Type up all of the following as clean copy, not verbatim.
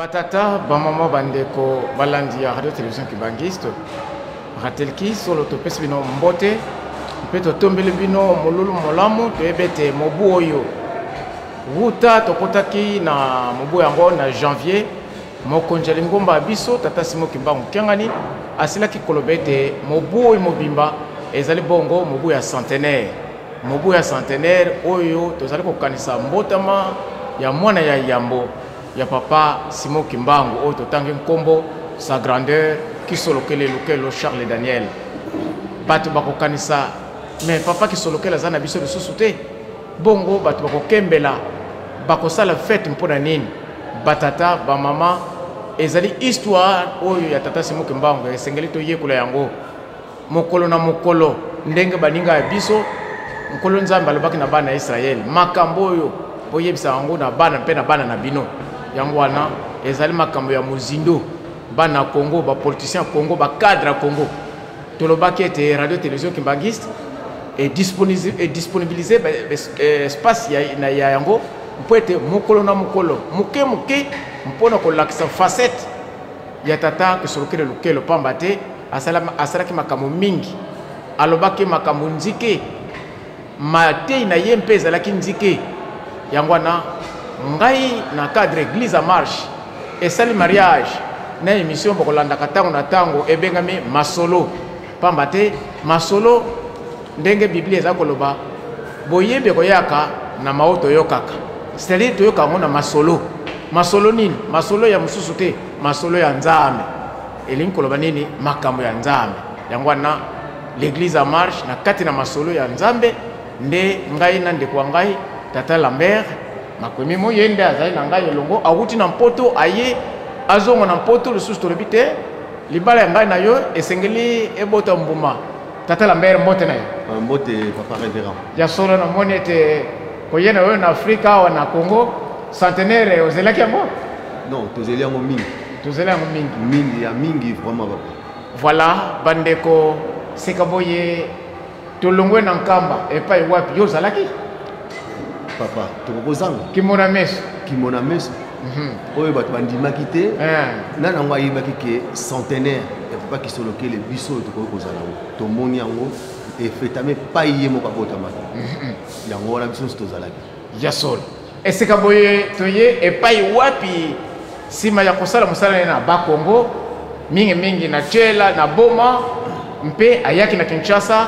Batata, bamama, bandeko, balandi ya Radio Television Kimbanguiste, Ratelki solo topesi bino mbote mpe totombeli bino molulu molamu. Toyebi ete mobu oyo wuta tokotaki na mobu yango na janvier, mokonzi ya lingomba ya biso Tata Simon Kimbangu Kiangani asilaki koloba ete mobu oyo mobimba ezali bongo mobu ya centenaire. Mobu ya centenaire oyo tozali kokanisa mbotama ya mwana ya yambo ya Papa Simon Kimbangu oyo totangi nkombo sa grandeur Kisolokele Lukelo Charles Daniel. Bato bakokanisa mais Papa Kisolokele aza na biso lisusu te, bongo bato bakokembela, bakosala fete mpo na nini? Batata, bamama, ezali histoire oyo ya Tata Simon Kimbangu, esengeli toyekola yango mokolo na mokolo, ndenge baninga ya biso Nkolo Nzambe alobaki na bana ya Israele makambo oyo boyebisa yango na bana mpe na bana na bino. Yango wana ezali makambo ya mozindo. Bana ya Congo, ba politiciens ya Congo, ba cadres ya Congo, tolobaki ete Radio Television Kimbanguiste e disponibilise espace ya yango mpo ete mokolo na mokolo, moke moke, mpo na kolakisa facette ya Tata Kisolokele Lukelo, pamba te asalaki makambo mingi, alobaki makambo nzike, matei na ye mpe ezalaki nzike. Yango wana ngai na cadre Église en Marche esali mariage na émission bokolandaka ntango na ntango ebengami Masolo, pamba te masolo, ndenge Biblia eza koloba, boyebi ekoyaka na mao toyokaka, c'est-à-dire toyoka yango na masolo. Masolo nini? Masolo ya mosusu te, masolo ya Nzambe. Elingi koloba nini? Makambo ya Nzambe. Yango wana l'Église en Marche na kati na masolo ya Nzambe nde ngai na ndeko wa ngai Tata Lambert Makwemi Moye nde azali na ngai elongo, awuti na Mpoto, aye azonga na Mpoto lisusu. Tolobi te libala ya ngai na yo esengeli ebota mbuma. Tata Lambert, mbote na yo. Mbote, papa révérend. Ya solo, namoni ete koye na yo na Afrika awa na Congo, centenaire ozelaki yango? Non, tozeli yango mingi. Tozeli yango mingi. Mingi ya mingi, vraiment, papa. Voilà, bandeko, seka boye tolongwe na Nkamba epai wapi yo ozalaki? Papa, tokokozanga. Kimona meso. Kimona meso oyo bato bandimaki te. Nani yango ayebaki ke centenaire ya papa Kisolokele, biso oyo tokoki kozala yango, tomoni yango efetame epai ye moko abotamaki. Yango wana biso nyonso tozalaki. Ya solo, esika boye toye epai wapi nsima ya kosala mosala ye na Bakongo, mingimingi na Tshela na Boma, mpe ayaki na Kinshasa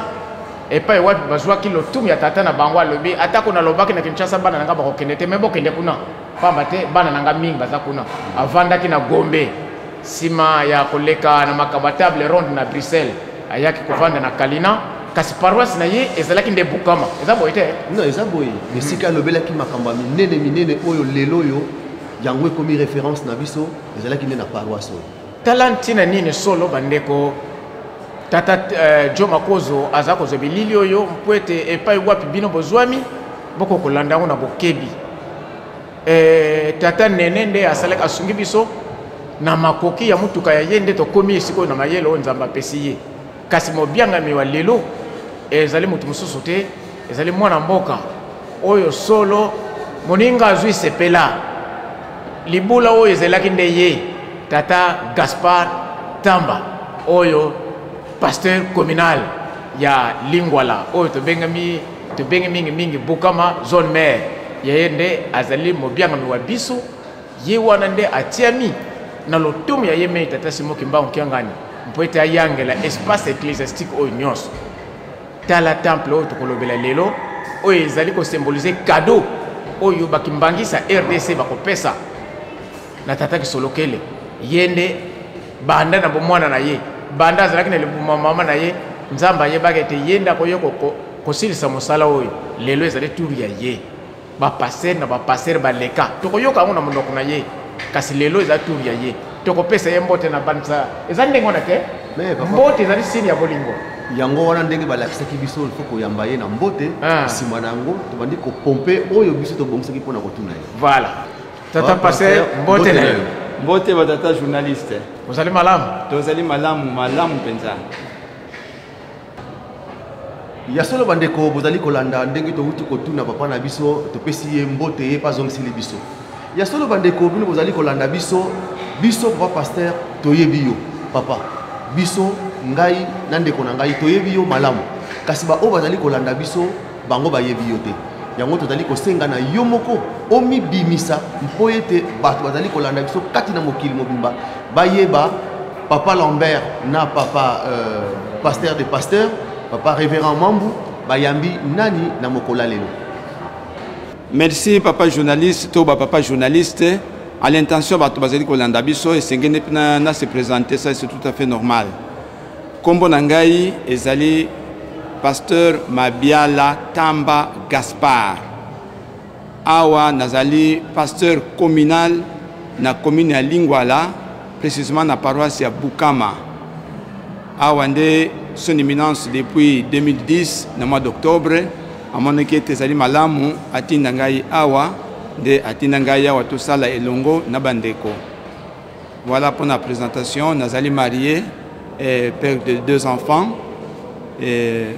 epai wapi bazwaki lotumu ya tata na bango. Alobi, atako nalobaki na Kinshasa bana na ngai bakokende te, me bokende kuna, pamba te bana na ngai mingi baza kuna. Avandaki na Gombe nsima ya koleka na makambo ya table ronde na Bruxelles, ayaki kovanda na Kalina, kasi paroisse na ye ezalaki nde Bukama. Eza boye te? Non, eza boye. Esika alobelaki makambo ya minene minene oyo lelo oyo yango ekomi référence na biso, ezalaki nde na paroisse oyo. Tala ntina nini solo, bandeko, tata Jo Makozo aza kozwa bilili oyo mpo ete epai wapi bino bozwami boko kolanda yango na bokebi. Tata Nene nde asalaki, asungi biso na makoki ya motuka ya ye nde tokomi esika oyo na mayele oyo Nzambe apesi ye. Kasi mobiangami wa lelo ezali moto mosusu te, ezali mwana mboka oyo solo moninga azwi sepela libula oyo ezelaki nde ye, tata Gaspard Tamba oyo pasteur communal ya Lingwala oyo tobengami, tobengi mingimingi Bukama zone mare. Ya ye nde azali mobiangami wa biso. Ye wana nde atiami na lotomo ya ye mei tata Simon Kimbangu Kiangani mpo ete ayangela espace ecclésiastique oyo nyonso. Tala temple oyo tokolobela lelo, oyo ezali kosymbolize cadeau oyo bakimbangisa RDC bakopesa na tata Kisolokele. Ye nde banda na bomwana na ye, banda azalaki na libuma mama na ye, Nzambe ayebaki ete ye nde akoya kosilisa mosala oyo. Lelo ezali tour ya ye. Bapasteur na bapasteur baleka, tokoyoka yango na monoko na ye, kasi lelo eza tour ya ye. Tokopesa ye mbote na banisa. Eza ndenge wana te? Mbote ezali signe ya bolingo. Yango wana ndenge balakisaki biso, il faut koyamba ye na mbote. Nsima na yango tobandi kopompe oyo biso tobongisaki mpona kotuna ye. Voilà, tata pasteur, mbote na yo. Mbote, batata journaliste. Ozali malamu? Tozali malamu, malamu mpenza. Ya solo, bandeko, bozali kolanda ndenge towuti kotuna papa na biso, topesi ye mbote, ye mpe azongiseli biso. Ya solo bandeko, bino bozali kolanda biso, biso papa pasteur toyebi yo papa, biso ngai na ndeko na ngai toyebi yo malamu, kasi baoyo bazali kolanda biso bango bayebi yo te. Yango tozali kosenga na yo moko omibimisa mpo ete bato bazali kolanda biso kati na mokili mobimba bayeba papa Lambert na papa pasteur de pasteur, papa révérend Mambu bayambi nani na mokola lelo. Merci papa journaliste to ba papa journaliste à l'intention bato bazali kolanda biso, esengeli na se présenter, ça c'est tout à fait normal. Kombo na ngai ezali pasteur Mabiala Tamba Gaspard. Awa nazali pasteur communal na commune ya Lingwala, précisément na paroisse ya Bukama. Awa nde son éminence depuis 2010 na mois d'octobre amonaki ete ezali malamu atinda ngai awa, nde atinda ngai awa tosala elongo na bandeko. Voilà pour la présentation. Nazali marié et père de 2 enfants. Et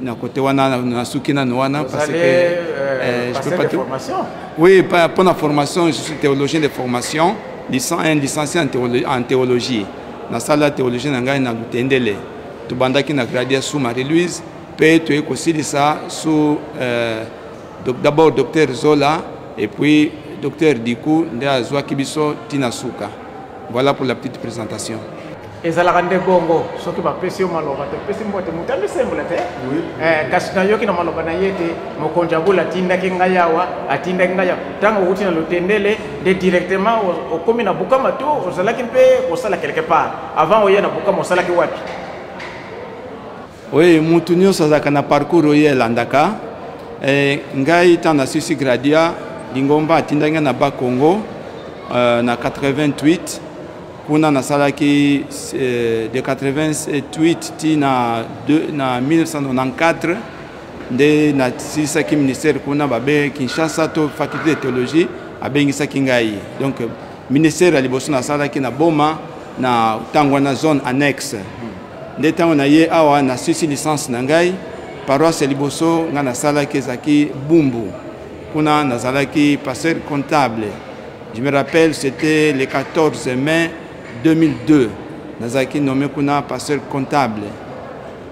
na côté wana na suki na wana parce que, je peux pas de tout. Formation. Oui, pour la formation, je suis théologien de formation, un licencié en théologie. Na salle de théologie na ngai na Lutendele. Tobandaki na gradia sous Marie-Louise, pe toye kosilisa sous donc d'abord docteur Zola et puis docteur Diku nde azwaki biso tina suka. Voilà pour la petite présentation. Ezalaka nde bongo soki bapesi yo maloba te, opesi mbote moto amisembola te. Kasi nayoki na maloba na ye te mokonzi ya bula atindaki ngai awa, atindaki ngai awa. Ntango outi na Lutendele nde directement okomi na Bukama to ozalaki mpe kosala quelque part avant oye na Bukama, osalaki wapi? Oui, motu nyonso azalaka na parcours oyo elandaka. Ngai ntango nasisi gradia lingomba atindaki ngai na Bas-Congo na 88. Kuna nasalaki de 88 ti na deux, na 1994 nde nasilisaki ministère kuna babe Kinshasa to faculté de théologie abengisaki ngai. Donc ministère ya liboso nasalaki na Boma na ntango wana zone annexe. Nde ntango na ye awa nasisi licence na ngai, paroisse ya liboso ngai nasalaki ezalaki Bumbu. Kuna nazalaki pasteur comptable. Je me rappelle, c'était le 14 mai 2002. Nazalaki nommé kuna pasteur comptable.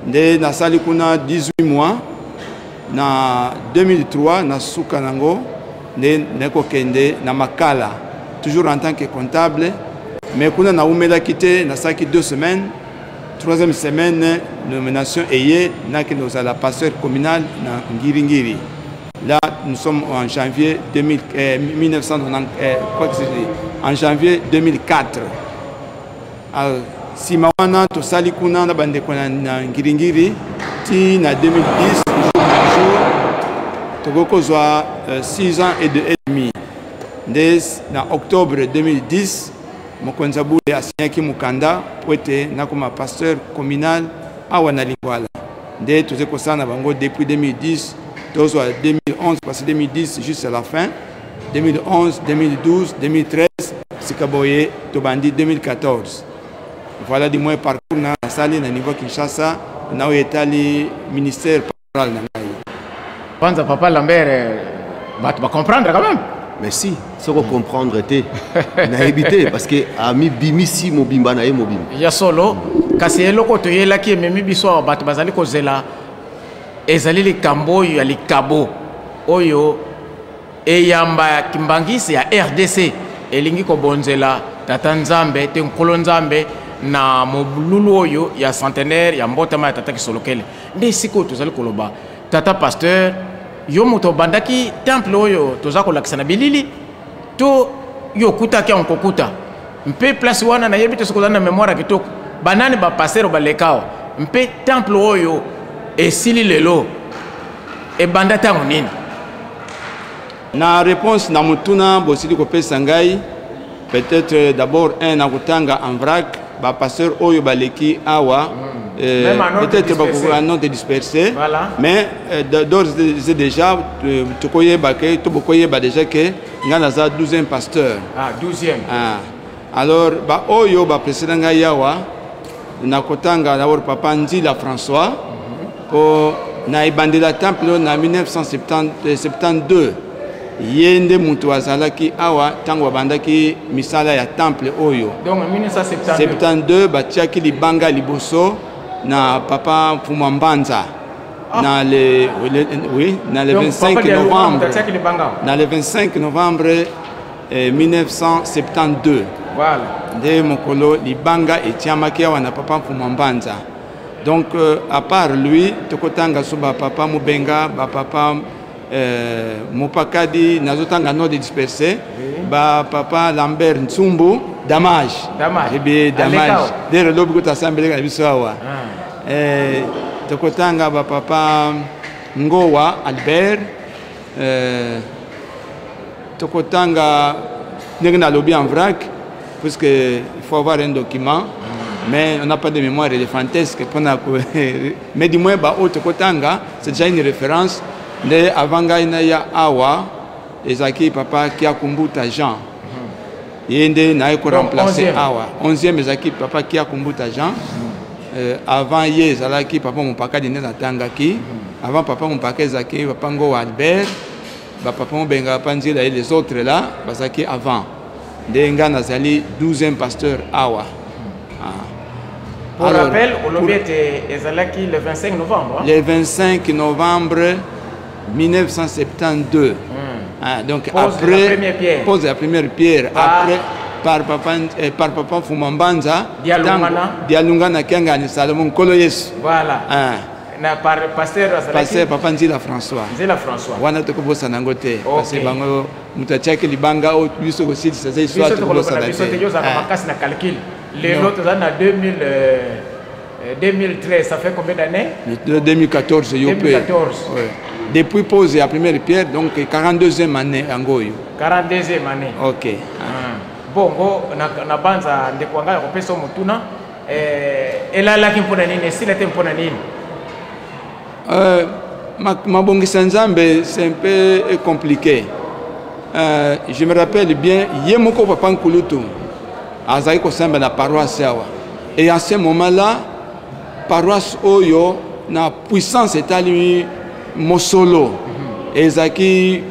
Nde nasali kuna 18 mois. Na 2003, na suka nango, nde nakokende na Makala, toujours en tant que comptable. Mais kuna naumelaki te, nasalaki 2 semaines. Troisième semaine, nomination eye, nakende kozala pasteur communal na Ngiringiri. Là, nous sommes en janvier deux mille mille neuf cent quatre-vingt-dix quoi que ce soit, en janvier 2004. Alors, sima wana tosali kuna na bandeko na Ngiringiri ti na 2010, jour pour jour, tokoki kozwa 6 ans et deux et demi. Nde na octobre 2010, mokonzi ya bule asignaki mokanda po ete nakoma pasteur communal awa na Lingwala. Nde toze kosala na bango depuis 2010, tozwa 2011, parce que 2010 juste à la fin, 2011, 2012, 2013, sika boye tobandi 2014. Voilà du moins parcours na nasali na niveau Kinshasa, na oyo etali ministère pastoral na ngai. Kwanza papa Lambert, bato ba comprendre quand même. Mais si, soko comprendre te, na éviter parce que ami bimisi mobimba na ye mobimba. Ya solo, kasi eloko toyelaki ememi biso awa bato bazali kozela ezali likambo oyo ya likabo oyo eyamba ya kimbangisi ya RDC elingi kobonzela tata Nzambe te nkolo Nzambe na molulu oyo ya centenaire ya mbotama ya tata Kisolokele. Nde sikoyo tozali koloba tata pasteur, yo moto obandaki temple oyo toza kolakisa na bilili to yo okutaki yango kokuta mpe place wana nayebi te soki oza na mémoire ya kitoko banani ba pasteur baleka awa mpe temple oyo esili lelo ebanda ntango nini? Na réponse na motuna bosili kopesa ngai, peut-être d'abord un na kotanga en vrac ba pasteur oyo baleki awa, Même en ordre peut-être dispersé. en ordre dispersé. Mais d'ores et déjà, tokoyeba ke, to bokoyeba déjà ke nga naza 12e pasteur. Ah, 12e. Ah. Alors ba oyo ba précédent ngai awa na kotanga d'abord papa Nzila François po na ebandela temple na 1972. Ye nde moto azalaki awa ntango babandaki misala ya temple oyo. Donc 1972. 72 batiaki libanga liboso na papa Mfuma Mbanza. Ah. Na le, le, oui, na le Donc, 25 papa Diallo, novembre. atiaki libanga. Na le 25 novembre 1972. Voilà. Nde mokolo libanga etiamaki awa na papa Mfuma Mbanza. Donc à part lui, tokotanga so ba papa Mubenga, ba papa Mopakadi, nazotanga nom de dispersé, oui. Ba papa Lambert Ntsumbu, Damage. Damage. Eh bien, Damage. Alekao. Dès lobi ko tasambeleka na biso awa. Ah. Tokotanga ba papa Ngowa Albert, tokotanga ndenge nalobi en vrac, puisque il faut avoir un document. Mais on n'a pas de mémoire éléphantesque pour na ko-, mais du moins ba oyo tokotanga, c'est déjà une référence. Nde avant ngai na ya awa ezalaki papa Kiakumbuta Jean. Ye nde naye ko Donc, remplacer onzième. awa. 11e ezalaki papa Kiakumbuta Jean. Avant ye ezalaki papa Mopakadi nde natangaki. Avant papa Mopaka ezalaki papa Ngowa Albert, ba papa Mobenga, papa Nzila et les autres là bazalaki avant. Nde nga nazali 12e pasteur awa. Ah. Pour Alors, rappel, olobi pour ete ezalaki le 25 novembre, hein? Le 25 novembre 1972. Ah, donc Pose la après, première pierre. Pose la première pierre. Par Après, par papa Fumambanza, Dialungana. Tango, Dialungana Kiangani Salomon Nkolo Yesu. Voilà. Ah. Na par pasteur azalaki Pasteur papa Nzila François. Nzila François. Wana tokobosana yango te. Ok. Parce que bango moto atiaki libanga oyo biso kosilisa eza histoire Biso tokoloba na tokobosana biso te. te, yo ozalaka Ah. makasi na calcul. Lelo Non. toza na 2013, ça fait combien d'années? Le 2014, yo pe. 2014. Ouais. Depuis pose la première pierre, donc 42e année yango oyo. 42e année. Ok. Ah. Bongo na banza ndeko wanga ya kopesa motuna, elalaki mpona nini, esila te mpona nini? Mabongisa Nzambe, c'est un peu compliqué. Je me rappelle bien, ye moko papa Nkulutu azalaki kosamba na paroisse awa. Et en ce moment-là, paroisse oyo na puissance etali mosolo. Ezalaki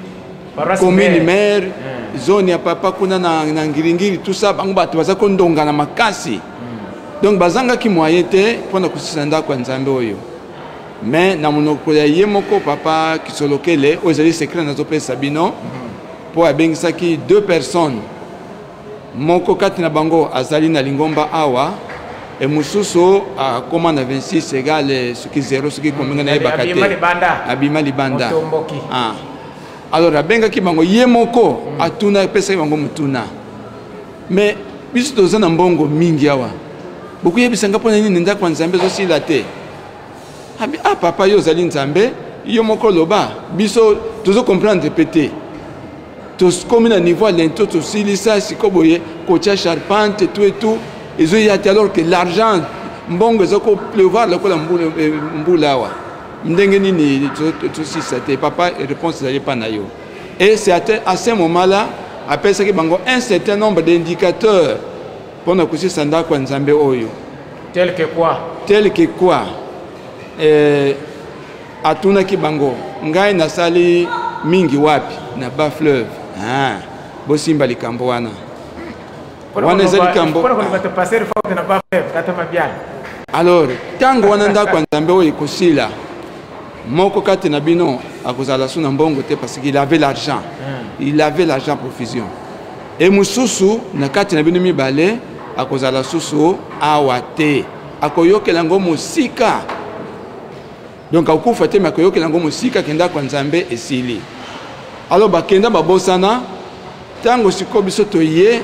Paroisse commune mère. mère, zone ya papa kuna na ngiringiri, tout ça, bango bato baza kondonga na makasi. Donc bazangaki moyen te mpona kosisa ndako ya Nzambe oyo. Mais na monoko ya ye moko papa Kisolokele, oyo ezali secret nazopesa bino, mpo abengisaki 2 personnes. Moko kati na bango azali na lingomba awa, e mosusu akoma na 26 égale soki 0 soki komenga na yebaka te. Abima libanda. Abima libanda. Motomboki. Ah. Alors abengaki bango ye moko, atuna, apesaki bango motuna. Mais biso toza na mbongo mingi awa. Bokoyebisa nga mpona nini ndako ya Nzambe ezosila te? Abi, ah, papa, yo ozali Nzambe, yo moko loba. Biso tozo comprendre pe te. Tokomi na niveau ya lento, tosilisa sikoyo boye, kotia charpente, tout et tout. Ezoya te, alors que l'argent, mbongo eza ko pleuvoir lokola mbula awa. Ndenge nini tosilisa te? Papa, réponse ezali pa na yo. Et c'est à ce moment-là, apesaki bango un certain nombre d'indicateurs mpona kosilisa ndako ya Nzambe oyo. Tel que quoi? Tel que quoi? Atunaki bango, ngai nasali mingi wapi? Na bas fleuve. Ah, bosimba likambo wana. Mpona Wana eza koloba- likambo. mpona koloba te passer faute na bas fleuve, kata mabiala. Alors, tango wana ndako ya Nzambe oyo ekosila, moko kati na bino akozala su na mbongo te parce qu'il avait l'argent. Il avait l'argent en profusion. Et mosusu na kati na bino mibale akozala susu awa te. Akoyokela yango mosika. Donc akokufa te, mais akoyokela yango mosika, akenda kwa Nzambe esili. Alors bakenda babosana, tango sikoyo biso toye,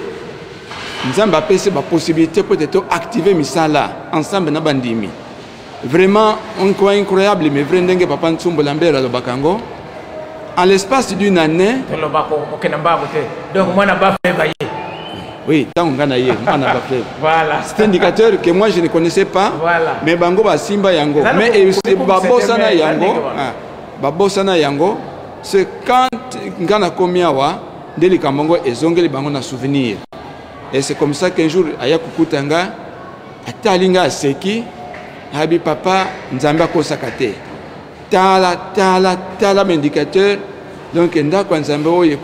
Nzambe apesi ba possibilité po ete to activer misala ensemble na bandimi. Vraiment incroyable, mais vrai ndenge papa Ntsumbu Lambert alobaka yango. En l'espace d'une année, Toloba ko okenda mbangu te. Donc mwana ba fleuve aye. Oui, tango nga na ye, mwana ba fleuve. Voilà. C'est un indicateur que moi je ne connaissais pas. Voilà. Mais bango ba simba yango. Ezali Mais ko- et ko- c'est ko- ba ko- bosana ko- yango, ko- ah, ba bosana yango, c'est quand nga na komi awa, nde likambo yango ezongeli bango na souvenir. Et c'est comme ça qu'un jour aya kokuta nga, atali nga aseki, abi papa Nzambe akosaka te. Tala, tala, tala ba indicateur, Donc ndako ya Nzambe oyo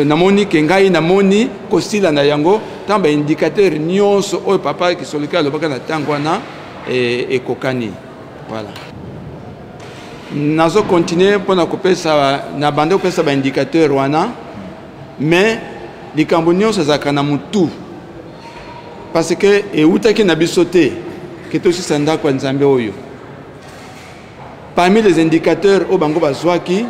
namoni ke ngai namoni kosila na yango ntango baindicateur nyonso oyo papa Kisolokele alobaka na ntango wana ekokani. Voilà. Nazo continuer mpona kopesa na bande kopesa baindicateur wana, mais likambo nyonso ezalaka na motu parce que eutaki na biso te ke tosisa ndako ya Nzambe oyo. Parmi les indicateurs oyo bango bazwaki,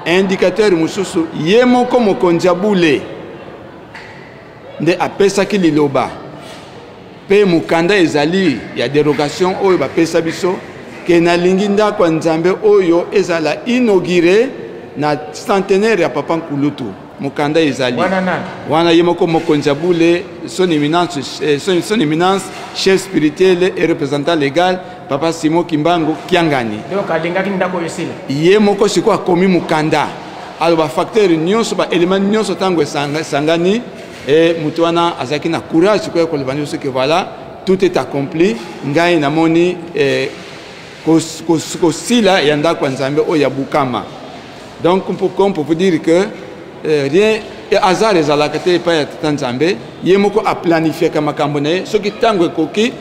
indicateur mosusu ye moko mokonzi ya bule nde apesaki liloba mpe mokanda ezali ya derogation oyo bapesa biso ke nalingi ndako ya Nzambe oyo ezala inauguré na centenaire ya papa Nkulutu. Mokanda ezali wana nani? Wana ye moko mokonzi ya bule, son éminence, son éminence chef spirituel et représentant légal papa Simon Kimbangu Kiangani. Donc alingaki ndako oyo esila. Ye moko sikoyo akomi mokanda, alors bafacteur nyonso, baélément nyonso ntango esangani, e moto wana azalaki na courage sikoyo koloba nyonso ke voilà, tout est accompli. Ngai namoni kosila ya ndako ya Nzambe oyo ya Bukama. Donc comme pour vous dire que rien hasard ezalaka te epai ya tata Nzambe. Ye moko aplanifiaka makambo na ye, soki ntango ekoki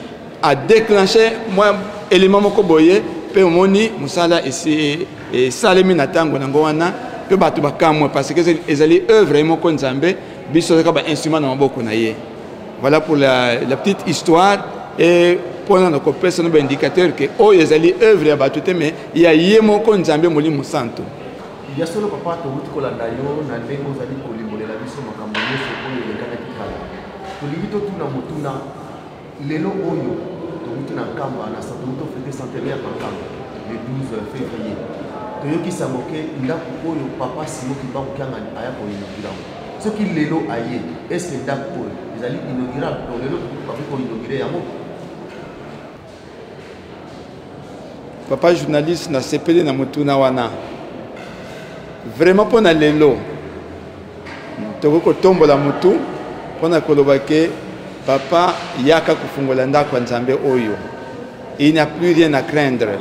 adéclenche mwa élément moko boye mpe omoni mosala esalemi na ntango nango wana, mpe bato bakamwe parce que ezali œuvre ye moko Nzambe, biso kaka bainstrument na maboko na ye. Voilà pour la petite histoire et mpona na kopesa no baindicateur ke oyo ezali œuvre ya bato te, mais ya ye moko Nzambe Molimo Santo. Ya solo papa, towuti kolanda yo na ndenge ozali kolimbolela biso makambo nyonso oyo elekanaki kala. Tolingi totuna motuna: lelo oyo towuti na Nkamba, na towuti tofêter centenaire na Nkamba le 12 février, toyoki sango ke ndako oyo papa Simon Kimbangu Kiangani aya koinaugurer yango. Soki lelo aye, est ce que ndako oyo ezali inaugurable? Donc lelo bakoki koinaugurer yango? Papa journaliste, nasepeli na motuna wana vraiment. Mpo na lelo tokoki kotombola motu mpona koloba ke papa yaka kofungola ndako ya Nzambe oyo, il n'y a plus rien à craindre.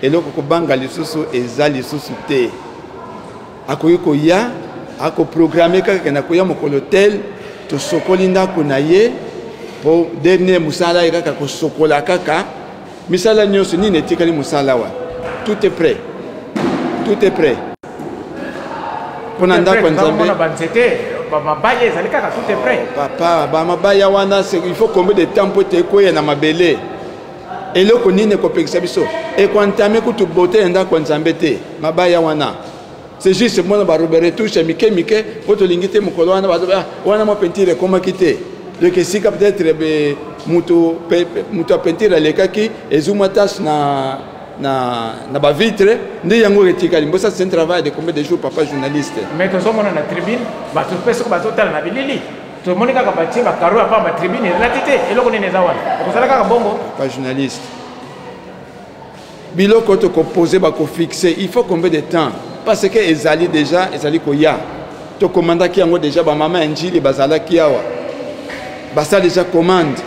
Eloko kobanga lisusu eza lisusu te. Akoki koya, akoprogrammer kaka ke nakoya mokolo tel, tosokoli ndako na ye, mpo dernier mosala ye kaka kosokola kaka. Misala nyonso nini etikali mosala wa, tout est prêt, tout est prêt mpona ndako ya Nzambe. Banzete, bamabaya ezali kaka, tout est prêt. Papa, bamabaya wana, il faut combien de temps mpo ete ekweya na mabele? Eloko nini ekopekisa biso? Ekoentamer kutu beauté ya ndako ya Nzambe te. Mabaya wana, c'est juste mpona baretouche ya mike mike, mpo tolingi te mokolo wana wana mwa peinture ekomaki te. Donc esika peut-être moto ya peinture alekaki, ezwi mwa tache na bavitre, nde yango etikali. Mbosa, c'est un travail de combien de jours, papa journaliste? Mais tozomona na tribune bato mpe soki bazotala na bilili, tomoni kaka batie bacarreaux ya pamba, tribune elati te. Eloko nini eza wana? Ekozala kaka bongo? Papa journaliste, biloko tokopose, bakofixe, il faut combien de temps? Parce que ezali déjà, ezali koya. Tokomandaki yango déjà, bamama ya Njili bazalaki awa, basala déjà commande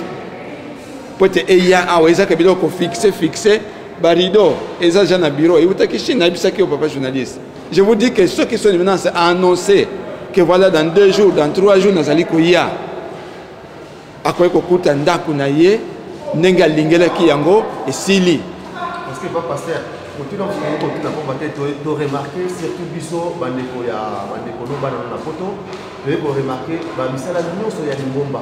po ete eya awa. Ezaka biloko kofixe fixe, barideau eza déjà na bureau, eutaki Chine. Nayebisaki yo, papa journaliste, je vous dis que ceux qui sont maintenant annoncé que voilà, dans 2 jours, dans 3 jours nazali koya, akoki kokuta ndako na ye ndenge alingelaki yango esili. Parce que pa pasteur, kotuna mosusu, kotuna pamba te toremarquer, surtout biso bandeko ya bandeko no bana na poto, toye koremarquer bamisala nyonso ya lingomba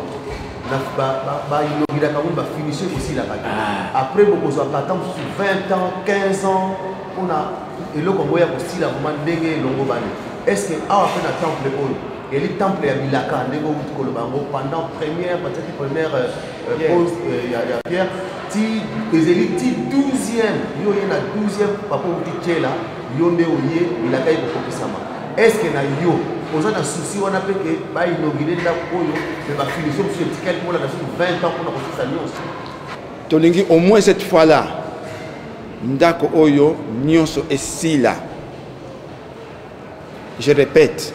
bainauguraka ngo, bafinition ekosilaka te. Après bokozwaka ata mosusu 20 ans, 15 ans mpona eloko yango ya kosila vraiment ndenge elongo bani. Est ce que awa mpe na temple oyo eli temple ya bilaka, ndenge outi koloba yango, pendant première batiaki première pose ya pierre ti ezali ti 12e, yo oye na 12e, papa outi tiela yo nde oye, bilaka ekokokisama? Est ce que na yo oza na souci wana mpe ke bainaugure ndako oyo, me bafinition mosusu etikali mpona na susu 20 ans mpona kosisa nyonso? Tolingi au moins cette fois là ndako oyo nyonso esila. Je répète,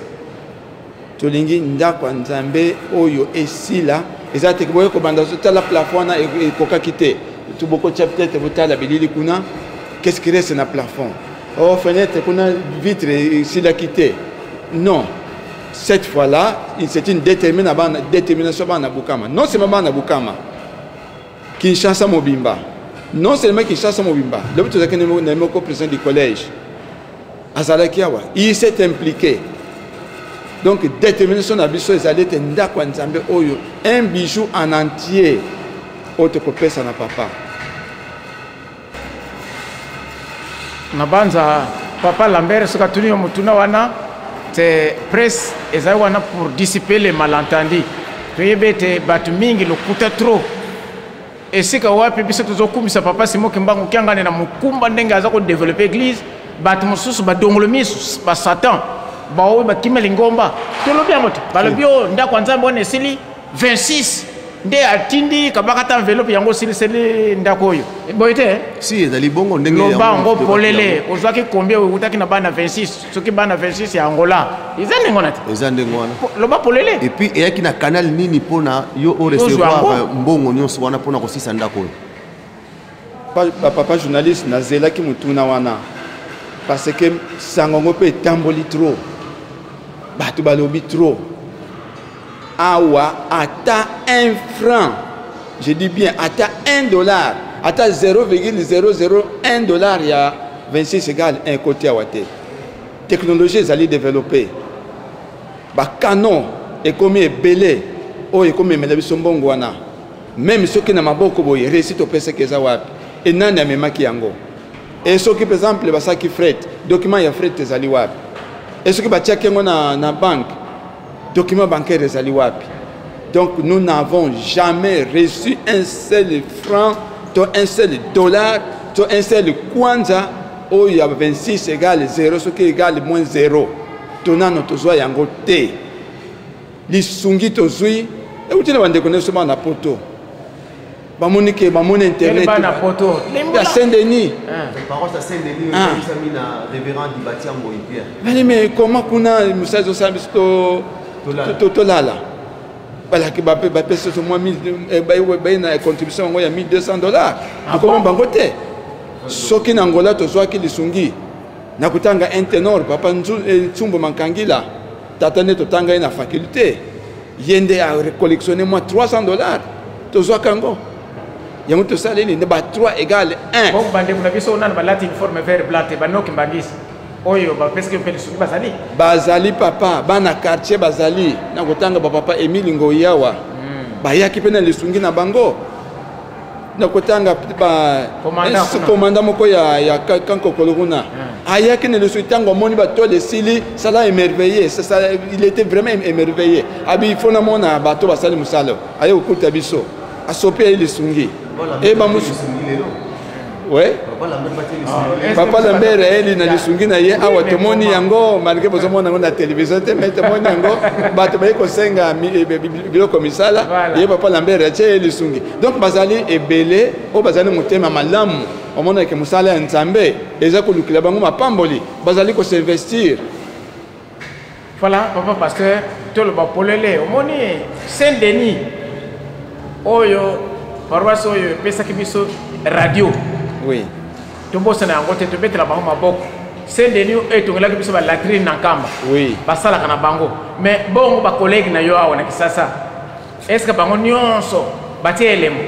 tolingi ndako ya Nzambe oyo esila. Eza te boye kobanda tala plafond wana ekokaki te, bokotia peut-être, botala bilili kuna, qu'est-ce qui reste na plafond? Oh, fenêtre kuna vitre esilaki te. Non, cette fois-là, c'est une détermination bana Bukama. Non seulement bana Bukama, Kinshasa mobimba. Non seulement Kinshasa mobimba. Lobi tozalaki na moko président du collège azalaki awa, il s'est impliqué. Donc détermination na biso ezali ete ndako ya Nzambe oyo, un bijou en entier oyo tokopesa na papa. Na banza papa Lambert, soki atuni yo motuna wana te, presse ezali wana pour dissiper les malentendus. Toyebi ete bato mingi lokuta trop. Esika wapi biso tozokumisa papa Simon Kimbangu Kiangani na mokumba ndenge aza kodévelopper église, bato mosusu badongolo miso, basatan baoyo bakima lingomba. Tolobi yango te, balobi oyo ndako ya Nzambe wana esili 26 nde atindi kabaka ta enveloppe yango osiliseli ndako oyo. Boye te? Si, ezali bongo ndenge loba yango polele. Ozwaki combien? Outaki na bana 26, soki bana 26 ya Angola, eza ndenge wana te? Eza ndenge wana. Loba polele. Et puis eyaki na canal nini mpona yo orecevoir mbongo nyonso wana mpona kosisa ndako oyo? Papa journaliste, nazelaki motuna wana parce que sango yango mpe etamboli trop, bato balobi trop. Awa ata 1 franc, je dis bien ata 1 dollar, ata 0,001 dollar ya 26 égale 1 côté awa te. Technologie ezali développée, bacanon ekomi ebele oyo ekomi emela biso mbongo wana. Même soki na maboko boye, réussite opesaki eza wapi? E nani amemaki yango? E soki par exemple basalaki fret, document ya fret ezali wapi? E soki batiaki yango na banque, document bancaire ezali wapi? Donc nous n'avons jamais reçu un seul franc to un seul dollar to un seul kwanza oyo ya 26 égale 0, soki égale moins 0. To nano tozwa yango te. Lisungi tozwi euti na bandeko nyonso bana poto, bamoni ke bamoni internet bana poto ya Saint-Denis. Paroisse ya Saint-Denis oyebisami na révérend Dibati Ngoyi Pierre. Bali, mais comment kuna mosala ezosala biso tolala? Balaki bapesi so mwa baye na contribution yango ya 1200 $. Tokoma bango te. Soki na Angola tozwaki lisungi na kotanga un ténor, papa Ntsumbo Mankangila, tata nde totanga ye na faculté, ye nde acollectionne mwa 300 $. Tozwaka yango, yango tosaleli nde ba 3 égale 1. Bongo bandeko na biso nano balati uniforme vert blanc te, banoki mbangisi oyo bapesaki mpe lisungi, bazali? Bazali papa, bana quartier bazali na kotanga, bapapa Emile Ngoi awa bayaki mpe na lisungi na bango na kotanga. Commandant moko ya Kankokolo kuna ayaki na lisungi. Ntango amoni batole esili, sala émerveillé, il était vraiment émerveillé. Abi il faut namona bato basali mosala. Aye kokuta biso, asopi aye lisungi e bamusu. Ouais, papa Lambert ayeli na lisungi na ye awa. Tomoni yango malgré bozomona yango na télévision te, mais tomoni yango. Bato baye kosenga biloko misala, ye papa Lambert atie ye lisungi. Donc bazali ebele oyo bazali motema malamu, omonake mosala ya Nzambe eza kolukela bango mapamboli, bazali kos'investir. Voilà, papa pasteur, toloba polele. Omoni Saint Denis oyo, paroisse oyo epesaki biso radio. Tobosana yango te, tobetela bango maboko. Saint Denis oyo etongelaki biso balatrine na Nkamba. Basalaka na bango. Mais bongo bacollègue na yo awa na Kisasa, est ce que bango nyonso batie elembo?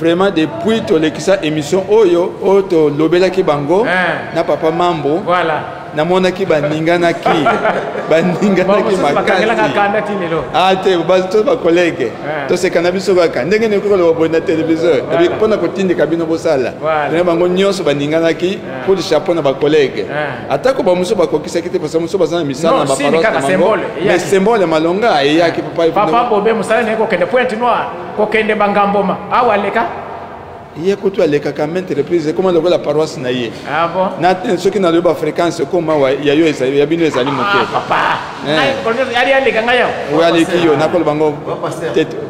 Vraiment, depuis tolekisa émission oyo, oyo tolobelaki bango na papa Mambo, namonaki baninganaki, baninganaki makasi. Ah te, to bacollègue toseka na biso kaka ndenge nini koloba boye na téléviseur mpona kotindika bino bosala. Ndenge bango nyonso baninganaki pour le chapeau na bacollègue, atako bamosusu bakokisaki te parce mosusu baza na misala na baparoisse na bango, mais symbole ya malonga eyaki. Papa Bobe, mosala na ye kokende Pointe Noire, kokende bangamboma, awa aleka? Ye kutu alekaka maintes reprises, ekoma lokola paroisse na ye. Ah bon? Na soki nalobi bafréquence ekoma ya yo ya bino ezali moke. Papa ali aleka ngai awa. Oyo aleki yo, nakoloba bango.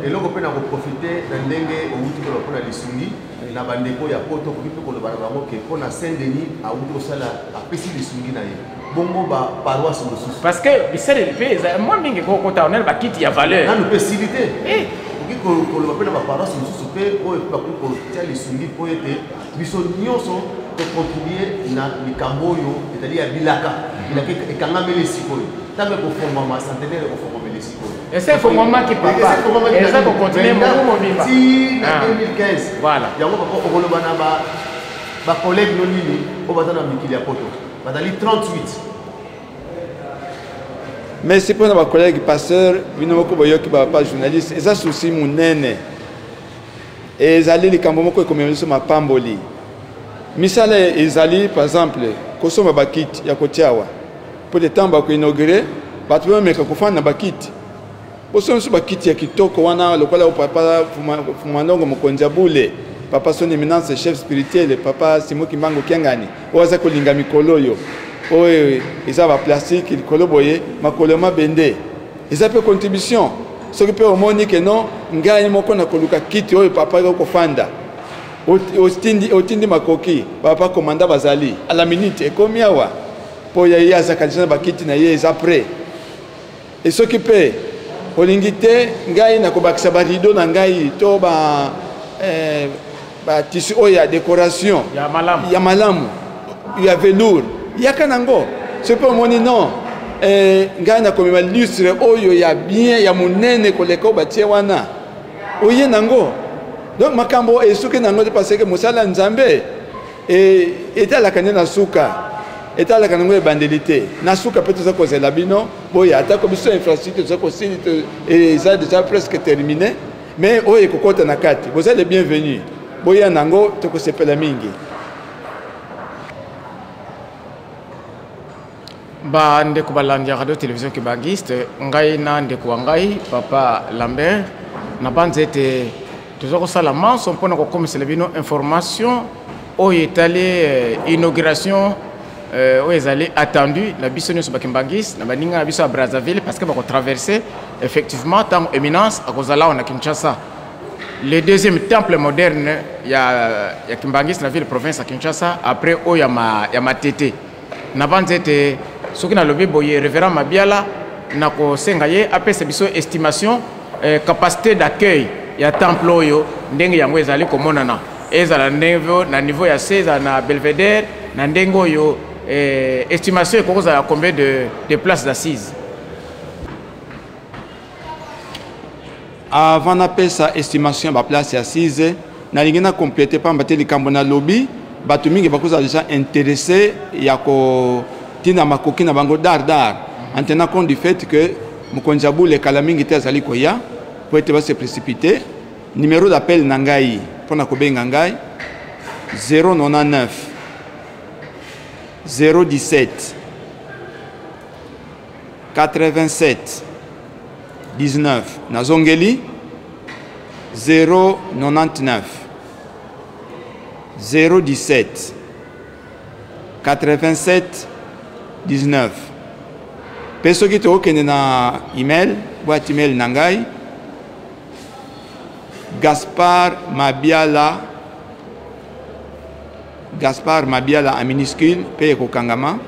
Eloko mpe na koprofite na ndenge owuti koloba mpona lisungi na bandeko ya poto, okoki mpe koloba na bango ke mpo na Saint Denis awuti kosala, apesi lisungi na ye, bongo baparoisse mosusu? Parce que bisaleli mpe eza mwa mingi, kokota onene bakiti ya valeur. Nanu mpe esili te. Okoki koloba mpe na baparoisse mosusu mpe oyo bakoki kotia lisungi mpo ete biso nyonso Tocontribue na likambo oyo ezali ya bilaka. Bilaka ekangameli sikoyo. Ntango ekofongwama, centenaire ekofongwameli sikoyo. Ese efongwamaki papa, eza kocontinue mobu mobimba ti na 2015. Voilà. Yango papa, okoloba na bacollègue no nini oyo baza na mikili ya poto, bazali 38? Merci mpona bacollègue pasteur. Bino moko boyoki bapapa journaliste, eza souci monene, ezali likambo moko ekomema biso mapamboli. Misala ezali par exemple kosomba bakiti ya kotia awa, mpo te ntango bakoinaugure, bato bameka kofanda na bakiti. Bosomba biso bakiti ya kitoko wana, lokola oyo papa Fumanongo, mokonzi ya bule, papa son éminence chef spirituel papa Simo Kimbangu Kiangani, oyo aza kolinga mikolo oyo, oyo eza baplastique likolo boye, makolo ya mabende. Eza mpe contribution. Soki mpe omoni ke non, ngai moko na koluka kiti oyo papa akoki kofanda, otindi makoki, papa komanda bazali à la minute, ekomi awa, mpo ya ye azaka deja na bakiti na ye, eza prêt. E soki mpe olingi te, ngai nakobakisa barideau na ngai to batissu oyo ya décoration ya malamu, ya malamu, ya velours, yaka nango. Soki mpe omoni non, ngai nakomema lustre oyo ya bien, ya monene koleka oyo batie wana, oye nango. Donc makambo esuki nango te, parce que mosala ya Nzambe etalaka nde na suka, etalaka nango ebandeli te, na suka mpe. Toza kozela bino boya. Atako biso infrastructure toza kosili, eza déjà presque terminé, mais oyo ekokɔta na kati, boza le bienvenu, boya nango, tokosepela mingi. Bandeko balandi ya radio télévision Kimbanguiste, ngai na ndeko wa ngai papa Lambert na banza ete toza kosala manso mpona kokomisela bino information oyo etali inauguration oyo ezali attendu na biso nyonso bakimbangiste na baninga na biso ya Brazzaville, parce que bakotraverse effectivement ntango éminence akozala awa na Kinshasa, le deuxième temple moderne ya kimbangiste na ville province ya Kinshasa, après oyo ya Matete. Na banza ete soki nalobi boye, révérend Mabiala, nakosenga ye apesa biso estimation capacité d'accueil ya temple oyo, ndenge yango ezali komonana, ezala ndenge na niveau ya se, ezala na belvédère, na ndenge oyo estimation ekoki kozala combien de places assises? Avant napesa estimation ya baplace assise, nalingi na complete, pamba te likambo nalobi, bato mingi bakozala déjà intéressé ya kotinda makoki na bango dar dar, en tenant compte du fait que mokonzi ya bule kala mingi te azali koya, po ete base précipité. Numéro d'appel na ngai mpona kobenga ngai: 099 017 87 19. Nazongeli: 099 017 87 19. Mpe soki tokokende na email, boîte email na ngai: Gaspard Mabiala, Gaspard Mabiala en minuscule mpe ekokangama,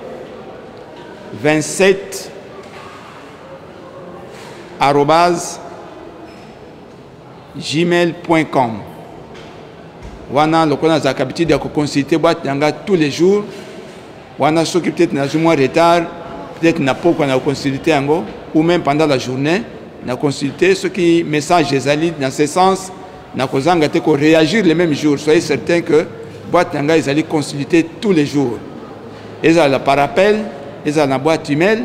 27@gmail.com. Wana lokola nazalaka habitude ya koconsulte boîte na ngai tous les jours, wana soki peut-être nazwi mwa retard, peut-être na pokwa na koconsulte yango, ou même pendant la journée na consulte, soki message ezali dans ce sens, nakozanga te koréagir le même jour. Soyez certain que boîte na ngai ezali consulté tous les jours, ezala par appel, ezala na boîte email.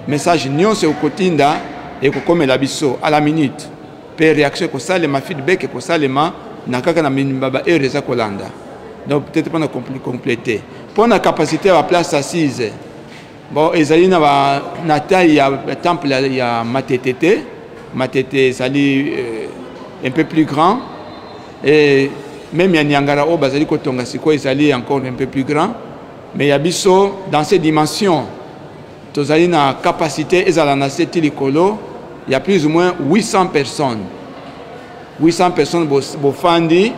Message nyonso ekotinda ekokomela biso à la minute, mpe réaction ekosalema, feedback ekosalema na kaka na ba heure eza kolanda. Donc peut-être mpona compléter, mpona capacité ya baplace assise, bon, ezali na taille ya temple ya Matete te. Matete ezali un peu plus grand, et même ya Niangara oyo bazali kotonga sikoyo ezali encore un peu plus grand, mais ya biso, dans ces dimensions, tozali na capacité ezala na se ti likolo ya plus ou moins 800 personnes. 800 personnes bofandi,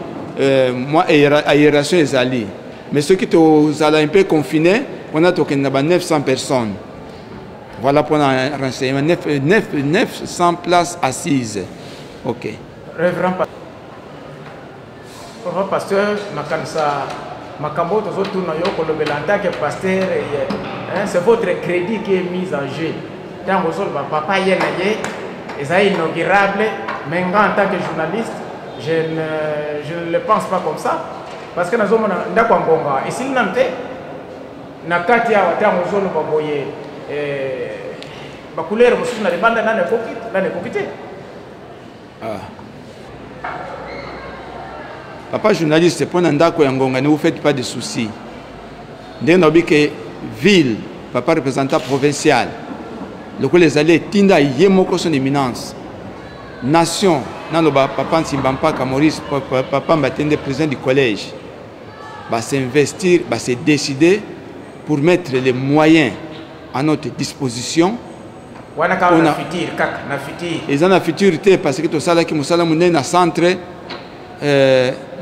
mwa aération ezali, mais soki tozala un peu confiné wana, tokende na ba 900 personnes. Voilà mpona renseignement, 9, 9, 900 places assises. Ok. Révérend pasteur, nakanisa Makambo oyo tozotuna yo kolobela en tant que pasteur, hein, c'est votre crédit qui est mis en jeu. Ntango ozoloba papa ye na ye ezali inaugurable, mais nga en tant que journaliste, je ne le pense pas comme ça, parce que nazomona ndako ya ngonga esili nanu te. Na kati awa ntango ozoloba boye, bacouleur mosusu na libanda nani ekoki, nani ekoki te. Papa journaliste, mpo na ndako ya ngonga, ne vous faites pas de soucis. Ndenge nalobi ke ville, papa représentant provincial, lokola ezali etinda ye moko son éminence nation, naloba papa Nsimba Mpaka Maurice, papa Mbatende, président du collège, ba s'investir, ba se décider pour mettre les moyens à notre disposition. Wana kaka na futur, kaka na futur. Eza na futur te, parce que tosalaki mosala monene na centre,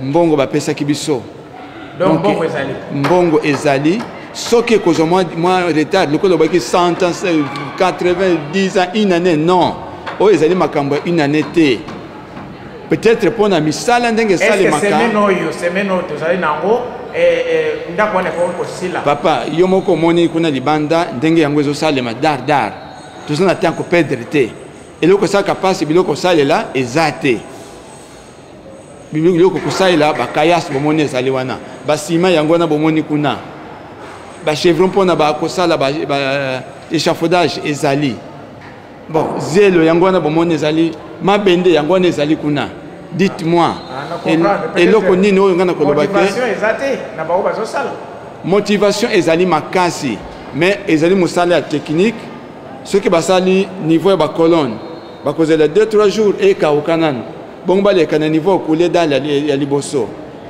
mbongo bapesaki biso. Donc, mbongo ezali. Mbongo ezali. Soki ekozwa mwa retard, lokola olobaki 100 ans, 90 ans, une année, non. Oyo ezali makambo ya une année te. Peut-être mpo na misala ndenge Est-ce que esalemaka. semaine oyo, semaine oyo tozali nango, ndako wana ekoki kosila? Papa, yo moko omoni kuna libanda ndenge yango ezosalema dar dar. Toza na temps koperdre te. Eloko esalaka mpasi, biloko kosalela eza te. Biloko kosalela, bakayas bomoni ezali wana, basima yango wana bomoni kuna, bachevron mpona bakosala ba échafaudage ezali. Bon, zelo yango wana bomoni ezali, mabende yango wana ezali kuna. Dites-moi, Ah, na comprendre. Peut-être eloko nini oyo nga na koloba te? Motivation eza te na bango bazosala. Motivation ezali makasi, mais ezali mosala ya technique. Soki basali niveau ya ba colonne, bakozela 2-3 jours ekauka nanu. Bongo baleka na niveau coulé dans ya liboso.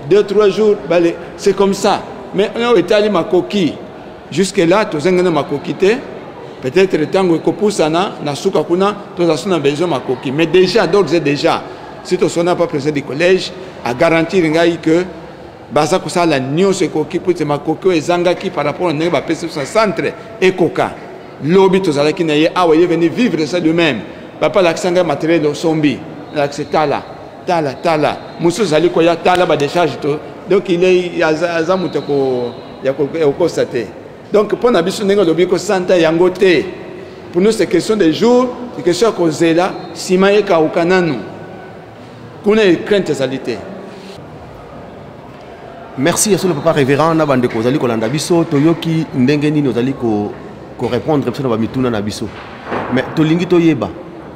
2-3 jours, bale, c'est comme ça. Mais oyo etali makoki, jusque là tozangi na makoki te. Peut-être ntango ekopusana na suka kuna toza so na besoin makoki, mais déjà d'ores et déjà si tosona pas président du collège a garantir ngai que baza kosala nyonso ekoki po ete makoki oyo ezangaki par rapport na ndenge bapesi biso na centre ekoka. Lobi tozalaki na ye awa, il est venu vivre ça lui-même. Papa alakisa ngai matériel osombi, alakisa tala tala tala, mosusu azali koya tala ba décharge to. Donc il est aza moto ya kokosa te. Donc mpo na biso ndenge olobi kosanta yango te, pour nous c'est question de jour, c'est question ya kozela nsima ekauka nanu kuna, crainte ezali te. Merci ya solo papa révérend na bandeko ozali kolanda biso, toyoki ndenge nini ozali ko répondre biso na bamituna na biso. Mais tolingi toyeba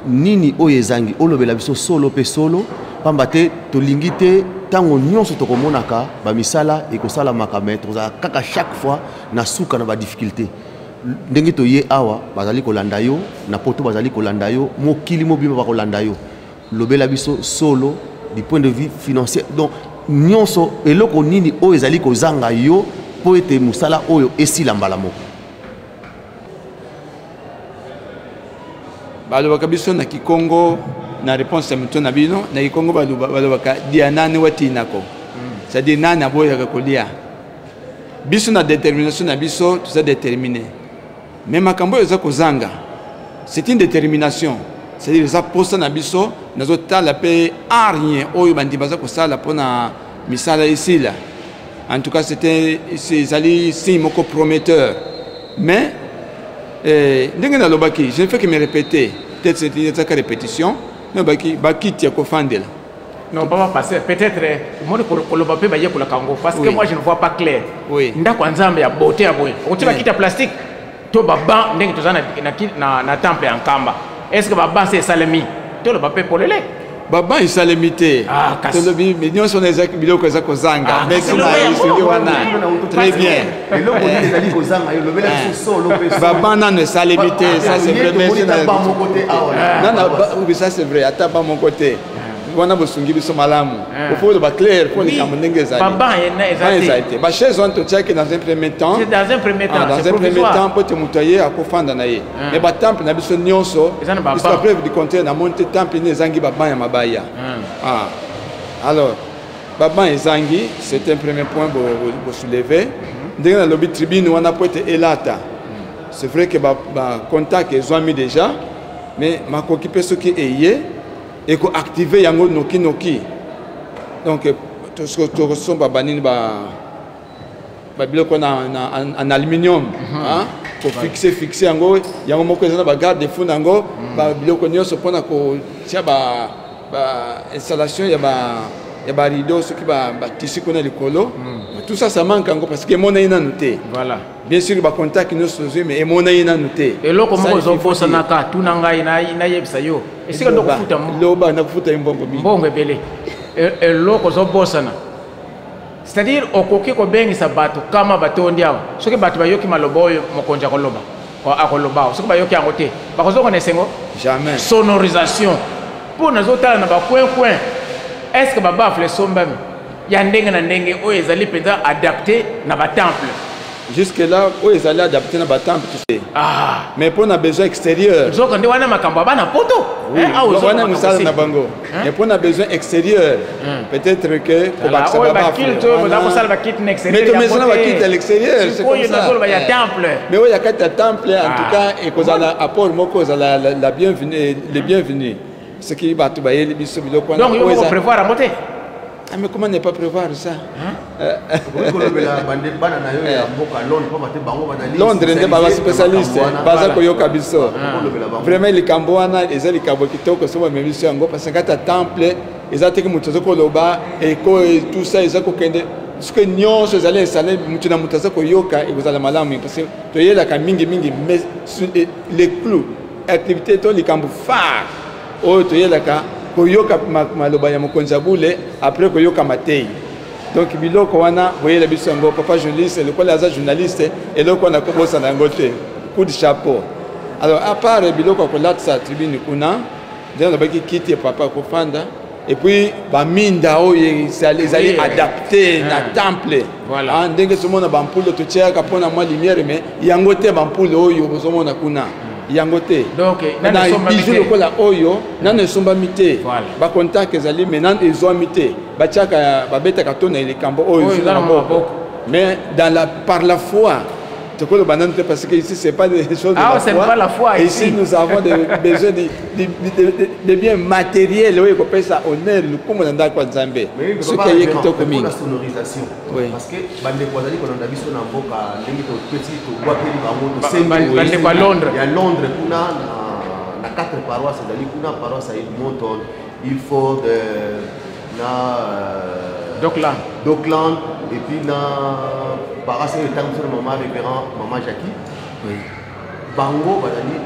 nini oyo ezangi, olobela biso solo pe solo, pamba te tolingi te ntango nyonso tokomonaka bamisala ekosalamaka, mais tozala kaka chaque fois na suka na ba difficulté. Ndenge toye awa bazali kolanda yo, na poto bazali kolanda yo, mokili mobimba bakolanda yo. Lobela biso solo du point de vue financier. Donc nyonso eloko nini oyo ezali kozanga yo po ete mosala oyo esila mbala moko? Balobaka biso na Kikongo, na réponse ya moto na bino, na Kikongo balobaka dia nani watinako. C'est-à-dire nani aboyaka kolia. Biso na détermination na biso, toza déterminé. Mais makambo oyo eza kozanga, c'est une détermination. C'est-à-dire eza posa na biso, nazotala pe arnie oyo bandi baza kosala mpona misala esila. En tout cas, c'était, c'est, ezali signe moko prometteur. Mais, ndenge nalobaki, je ne fais que me répéter. Peut-être c'est une ezaka répétition. Nalobaki, bakiti ya kofandela. Non, papa, parce que peut-être, moi, je ne peux pas dire que le Congo, parce que moi, je ne vois pas clair. Ndako nzambe ya beauté ya boye. Okotia bakiti ya plastique, to ba banc, ndenge toza na temple ya Nkamba. Est-ce que ba banc, c'est esalemi? To le ba pe polele? Ba banc esalemi te. Ah, kasi. Tolobi, mais nyonso na ezaki biloko eza kozanga. Ah, Merci, kasi na loba yesu, yango. nde wana. Très bien. Eloko nini ezali kozanga yo, lobela biso solo pe solo. Ba banc nano esalemi te, Ba- ça, c'est Ye vrai, tomoni merci ta na banc moko te awa. Non, non, ba, oui, ça c'est vrai, ata banc moko te. Wana bosungi biso malamu. Ah. Faut loba clair, faut Oui. likambo ndenge ezali. Ba banc ena ezali Banc te. ezali te. Ba chaise wana totiaki dans un premier temps. C'est dans un premier temps, Ah, dans c'est un premier provisoire. temps, po te moto aye akofanda na ye. Ah. Mais ba temple na biso nyonso, Eza na ba jusqu'à banc. preuve du contraire, na monte temple ni ezangi ba banc ya mabaya. Ah. Ah. Alors, ba banc ezangi, c'est un premier point bo soulever. Ndenge na lobi tribune wana po ete elata. C'est vrai que ba contact ezwami déjà, mais makoki pe soki eye eko activer yango noki noki. Donc, tosomba banini ba Babiloko na en aluminium, hein, kofixe fixe yango, yango moko eza na bagarde fou na yango, babiloko nyonso mpona kotia ba installation ya ba rideau, soki batisi kuna likolo, tout ça, ça manque yango parce que emonani nanu te. Voilà. Bien sûr, bacontact nyonso tozwi, mais emonani nanu te. Eloko Ça, moko il faut ozobosanaka, tuna ngai nayebisa yo esika ndo Loba, kofuta loba, nakofuta ye mbongo mingi. Mbongo ebele. Eloko ozobosana, c'est-à-dire okoki kobengisa bato kama batondi awa, soki bato bayoki maloba oyo mokonzi akoloba, akoloba awa, soki bayoki yango te, bakozonga na esengo? Jamais. Sonorisation, mpo nazotala na bacoin coin, est ce que babaffle esombami ya ndenge na ndenge oyo ezali mpenza adapté na batemple? Jusque là, oyo ezali adapté na batemple, tu sais. Ah. Mais mpo na besoin extérieur, nzoka nde wana makambo ya bana poto. Oui, Eh, awa ozoka wana makambo mosala si. na bango. Hein? Mais mpo na besoin extérieur, peut-être que kobakisa Oyo babaffle baculte oyo boza wana. kosala bakite na extérieur Mais tomesana yango te. bakite à l'extérieur, c'est Sikoyo comme ça. nazoloba ya Eh. temple. Mais oyo ya kati ya temple, en Ah. tout cas, ekozala apport moko, ezala la bienvenue, le bienvenu soki bato bayeli biso biloko wana. Donc yo Oyo moko prévoir yango te? Ah, mais comment ne pas prévoir ça? Okoki kolobela bana na yo ya mboka Londres, pamba te bango bazali Londres nde baza spécialisé spécialiste na makambo wana. baza Voilà. koyoka biso. Kolobela bango. Vraiment, likambo wana eza likambo kitoko so bamemi biso yango, parce que kati ya temple eza teke moto aza koloba eko, tout ça eza kokende. Soki nyonso ezali installé, moto na moto aza koyoka, ekozala malamu, parce que toyelaka mingimingi. Mais le clou, activité to likambo phare oyo toyelaka, koyoka maloba ya mokonzi ya bule, après koyoka matei. Donc biloko wana boyela biso yango, papa journaliste, lokola aza journaliste, eloko wana kobosana yango te. Coup de chapeau. Alors, à part biloko ya kolatisa tribune kuna, nde nalobaki kiti ya papa kofanda, et puis baminda oyo ezali adapté na temple. Voilà. Ah, ndenge tozomona bampule totiaka mpona mwa lumière, mais yango te, bampule oyo bozomona kuna, yango te. Donc, nano Na esombami bijou te. lokola oyo nano esombami te. Voilà. Bacontact ezali, mais nano ezwami te. Batiaka, babetaka to na likambo oyo Oyo ezwi eza na na maboko. maboko. Mais par la foi, tokoloba nano te, parce que ici c'est pas des choses de Ah, la ce n'est foi. pas la foi Et ici. ici nous avons des besoins de biens matériels oyo ekopesa honneur, lokumu na ndako ya Nzambe. Mais oui, Soki papa, aye vraiment, kitoko pour mingi. la sonorisation. Oui. Parce que bandeko bazali kolanda biso na mboka, ndenge topesi, tobwakeli bango, tosengi Bandeko ya Londres. Ya Londres kuna, na quatre paroisse ezali kuna, paroisse ya Edmonton, Ilford, na Dockland. Dockland, et puis na paroisse oyo etangi biso na mama révérend, mama Jackie. Oui. Bango bazali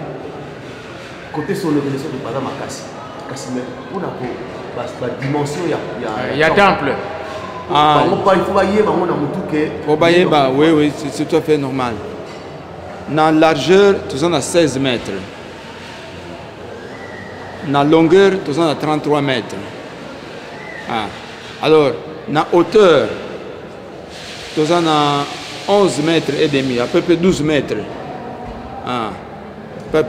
côté sonorisation de baza makasi, kasi mais mpona ko ba dimension ya Ya temple. Ah. Bango pa, il faut bayeba bango na motu ke Po bayeba, oui, c'est tout à fait normal. Na largeur, toza na 16 mètres. Na longueur, toza na 33 mètres. Ah. Alors, na hauteur, toza na 11 mètres et demi, à peu près 12 mètres. Ah.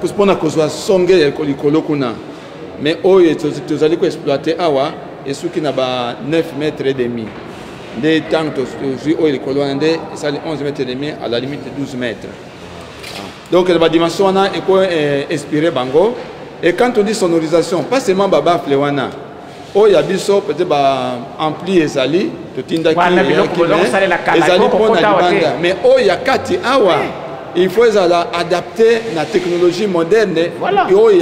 Mpona kozwa songe ya likolo kuna. Mais oyo tozali koexploite awa esuki na ba 9 mètres et demi. Nde ntango tozwi oyo likolo wana, nde esali 11 mètres et demi, à la limite 12 mètres. Ah. Donc ba dimension wana eko inspiré bango. Et quand on dit sonorisation, pas seulement babaffle wana, oyo ya biso, peut-être ba ampli ezali totindaki, Wana biloko eyaki, boza mais kosalela kala, ezali biloko mpona kokota awa te. libanda. Mais oyo ya kati awa, il faut ezala adapté na technologie moderne. Voilà. Oyo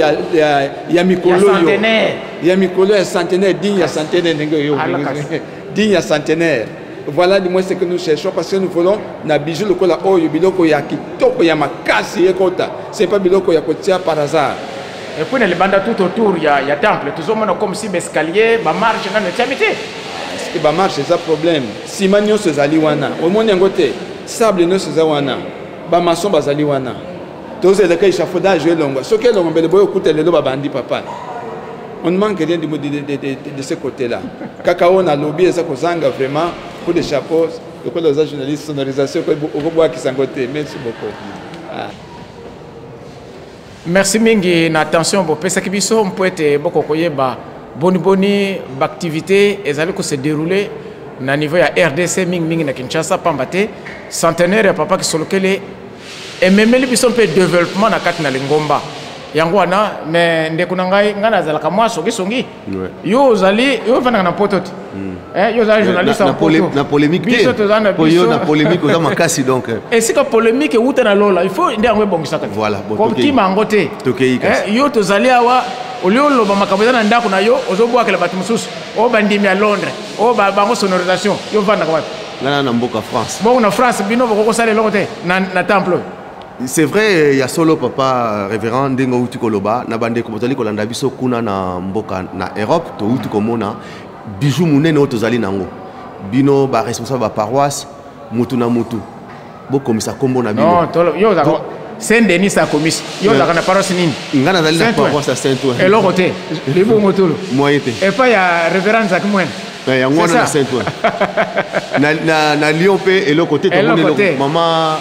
ya mikolo Ya oyo. centenaire. Ya mikolo ya centenaire, digne ya centenaire, ndenge oyo Ala kasi. digne ya centenaire. Voilà du moins ce que nous cherchons, parce que nous voulons na bijou lokola oyo, biloko ya kitoko ya makasi ekota. C'est pas biloko ya kotia par hasard. Et puis na libanda, tout autour ya temple, tozomona comme si baescalier, bamarche nano etiami te. Parce que bamarche eza problème. Nsima nyonso ezali wana, omoni yango te, sable nyonso eza wana, bamaçon bazali wana, tozelaka échafaudage elongwa. Soki elongwa, mbele boyo okuta lelo babandi. Papa, on ne manque rien de ce côté là. Kaka oyo nalobi eza kozanga. Vraiment, coup de chapeau, lokola oza journaliste, sonorisation okobwakisa yango te. Merci beaucoup. Ah. Merci mingi na attention bopesaki biso mpo ete boko koyeba boniboni baactivité ezali kose dérouler na niveau ya RDC, mingimingi na Kinshasa, pamba te centenaire ya papa Kisolokele ememeli biso mpe développement na kati na lingomba. Yango wana, mais ndeko na ngai, ngai nazalaka mwa songisongi. Yo ozali, yo ofandaka na poto te. Eh, yo ozali journaliste na ya poto. Na polémique te. Biso toza na Po yo biso. na polémique oza makasi donc. Esika polémique euta na lola, il faut nde yango ebongisaka te. Voilà, bon, Kokima yango te. Tokei kasi. Eh, yo tozali awa, olie oloba makambo eza na ndako na yo, ozobwakela bato mosusu. Oyo bandimi ya Londres, oyo bango sonorisation, yo ovandaka wapi? Nga na mboka France. Bongo na France bino bokokosala eloko te na temple oyo. C'est vrai, ya solo papa révérend ndenge outi koloba na bandeko bozali kolanda biso kuna na mboka na Europe, touti komona bijou monene oyo tozali nango. Bino ba responsable ba paroisse, mutu na mutu bokomisa kombo na bino. Non, tolo, yo ozalaka Donc, Saint Denis akomisi. Yo ozalaka na paroisse nini? Nga nazali na Saint-Ouen. paroisse ya Saint-Ouen. Eloko te. Libongo tolo. Moyen te. Epai ya révérend Jacques Mwene. Eh, yango wana C'est na ça. Saint-Ouen. Na Lyon mpe eloko te, tomoni Eloko eloko. te. Mama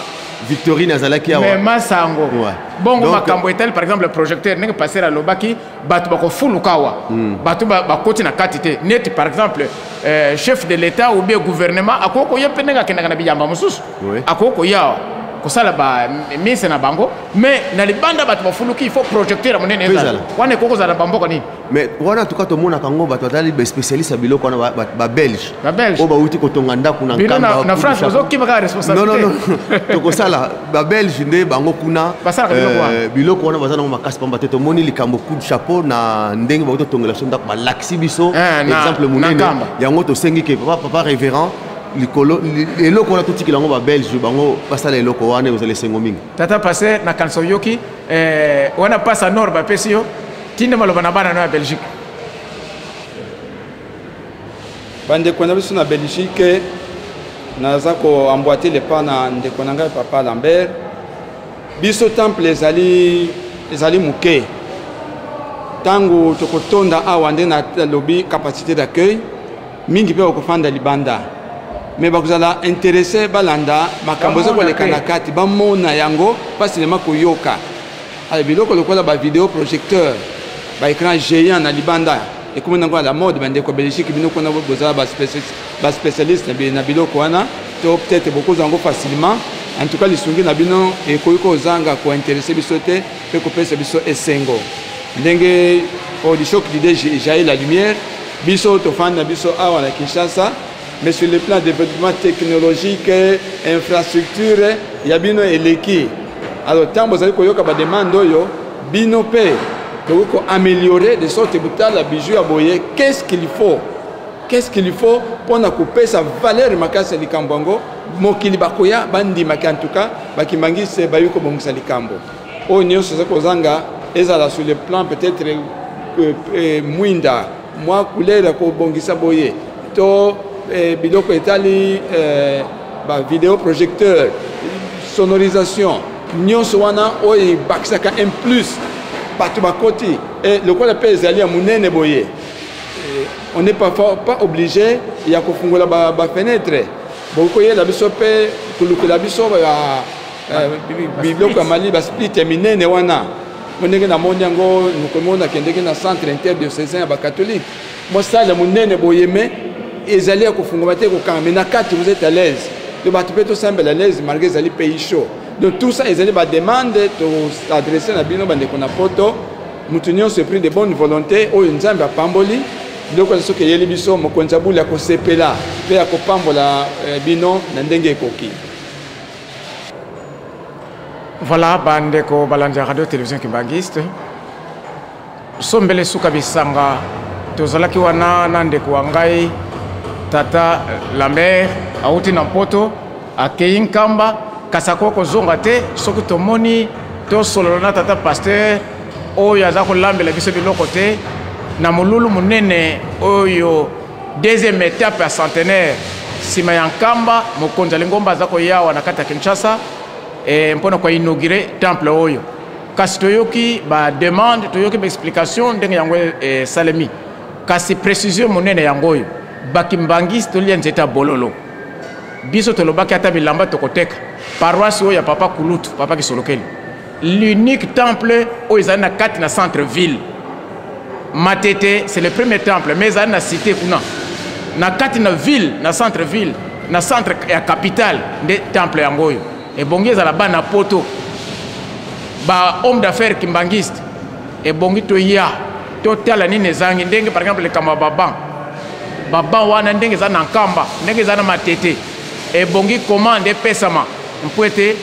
Victorine azalaki awa. Mais masango. Ouais. Bongo Donc, makambo etali par exemple projecteur ndenge pasteur alobaki bato bakofuluka awa. Bato bakoti na kati te. Neti par exemple chef de l'État ou bien gouvernement akoki koya mpe ndenge akendaka na biyamba mosusu. Akoki koya awa kosala ba mise na bango, mais na libanda bato bafuluki, il faut projecteur ya monene ezala. Ezala. Wana ekoki kozala na bamboka nini? Mais wana en tout cas tomonaka yango bato bazali ba spécialiste ya biloko wana, ba belge. Ba belge. Oyo bauti kotonga ndako na Bino Nkamba, na kuna France, Chapeau. bozokima kaka responsabilité. Non, non, non. Tokosala ba belge nde bango kuna, Basalaka biloko wana. biloko wana baza nango makasi pamba te. Tomoni likambo coup de chapeau na ndenge bauti kotongela biso ndako, balakisi biso exemple Na monene. Nkamba. Yango tosengi ke papa révérend likolo, eloko wana totikela yango ba belge, bango basala eloko wana, ekozala esengo mingi. Tata pasteur na kanisa oyoki wana pasa nord bapesi yo, tinda maloba na bana no ya Belgique. Bandeko na biso na Belgique, naza ko emboîter le pas na ndeko na ngai papa Lambert. Biso temple ezali moke. Tango tokotonda awa nde na lobi capacité d'accueil mingi mpe bakofanda libanda. Mais bakozala intéressé balanda makambo eza Bamona koleka na te. kati, bamona yango, pas seulement koyoka. Ale biloko lokola ba vidéo projecteur, ba écran géant na libanda. Ekomi nango à la mode, bandeko ya Belgique bino kuna bozala ba ba spécialiste na biloko wana, to peut-être bokozwa yango facilement. En tout cas, lisungi na bino ekoki kozanga kointéresser biso te, mpe kopesa biso esengo. Ndenge oyo du choc d'idée jaillit la lumière, biso tofandi na biso awa na Kinshasa, mais sur le plan développement technologique, infrastructure, ya bino eleki. Alors, tant bozali koyoka ba demande oyo, bino pe tokoki koaméliorer de sorte botala bijou ya boye, qu'est-ce qu'il faut? Qu'est-ce qu'il faut mpona kopesa valeur makasi ya likambo yango? Mokili bakoya bandimaki, en tout cas bakimangisi bayoki kobongisa likambo oyo nyonso eza kozanga, ezala sur le plan peut-être mwinda mwa couleur ya kobongisa boye, to biloko etali ba vidéo projecteur, sonorisation, nyonso wana oyo ebakisaka un plus bato bakoti. E lokola mpe ezali ya monene boye, on n'est pas obligé ya kofungola ba fenêtre. Bokoyela biso mpe kolukela biso biloko ya mali, ba split ya minene wana. Mo ndenge namoni yango, mokomi nakendeki na centre interdiocésain ya bacatholique, mosala monene boye, me ezali ya kofungama te, kokanga, mais na kati vous êtes à l'aise. Donc bato mpe tosambela à l'aise malgré ezali pays chaud. Donc tout ça ezali ba demande toadresse na bino bandeko na poto. Motu nyonso epris de bonne volonté oyo Nzambe apamboli biloko nyonso soki eyeli biso, mokonzi ya bule akosepela mpe akopambola bino na ndenge ekoki. Voilà, bandeko balandi ya radio télévision Kimbanguiste, sombele suka bisanga tozalaki wana na ndeko wa ngai tata Lambert auti na Mpoto, akei Nkamba, kasi akoki kozonga te soki tomoni tosolola na tata pasteur oyo aza kolambela biso biloko te na molulu monene oyo deuxième étape ya centenaire nsima ya Nkamba. Mokonzi ya lingomba aza koyawa na kati ya Kinshasa, mpona koinaugure temple oyo. Kasi toyoki ba demande, toyoki ba explication ndenge yango esalemi, kasi précision monene yango oyo bakimbangisi tolia nzete ya bololo. Biso tolobaki ata bilamba tokoteka paroisse oyo ya papa Kulutu, papa Kisolokeli, l'unique temple oyo ezali na kati na centre ville. Matete c'est le premier temple, mais ezali na cité kuna na kati na ville, na centre ville, na centre ya capitale nde temple yango oyo ebongi ezala bana poto, ba homme d'affaires kimbangiste. Ebongi toya totala nini ezangi, ndenge par exemple likambo ya baban baban wana ndenge eza na Nkamba, ndenge eza na Matete, ebongi commande epesama mpo ete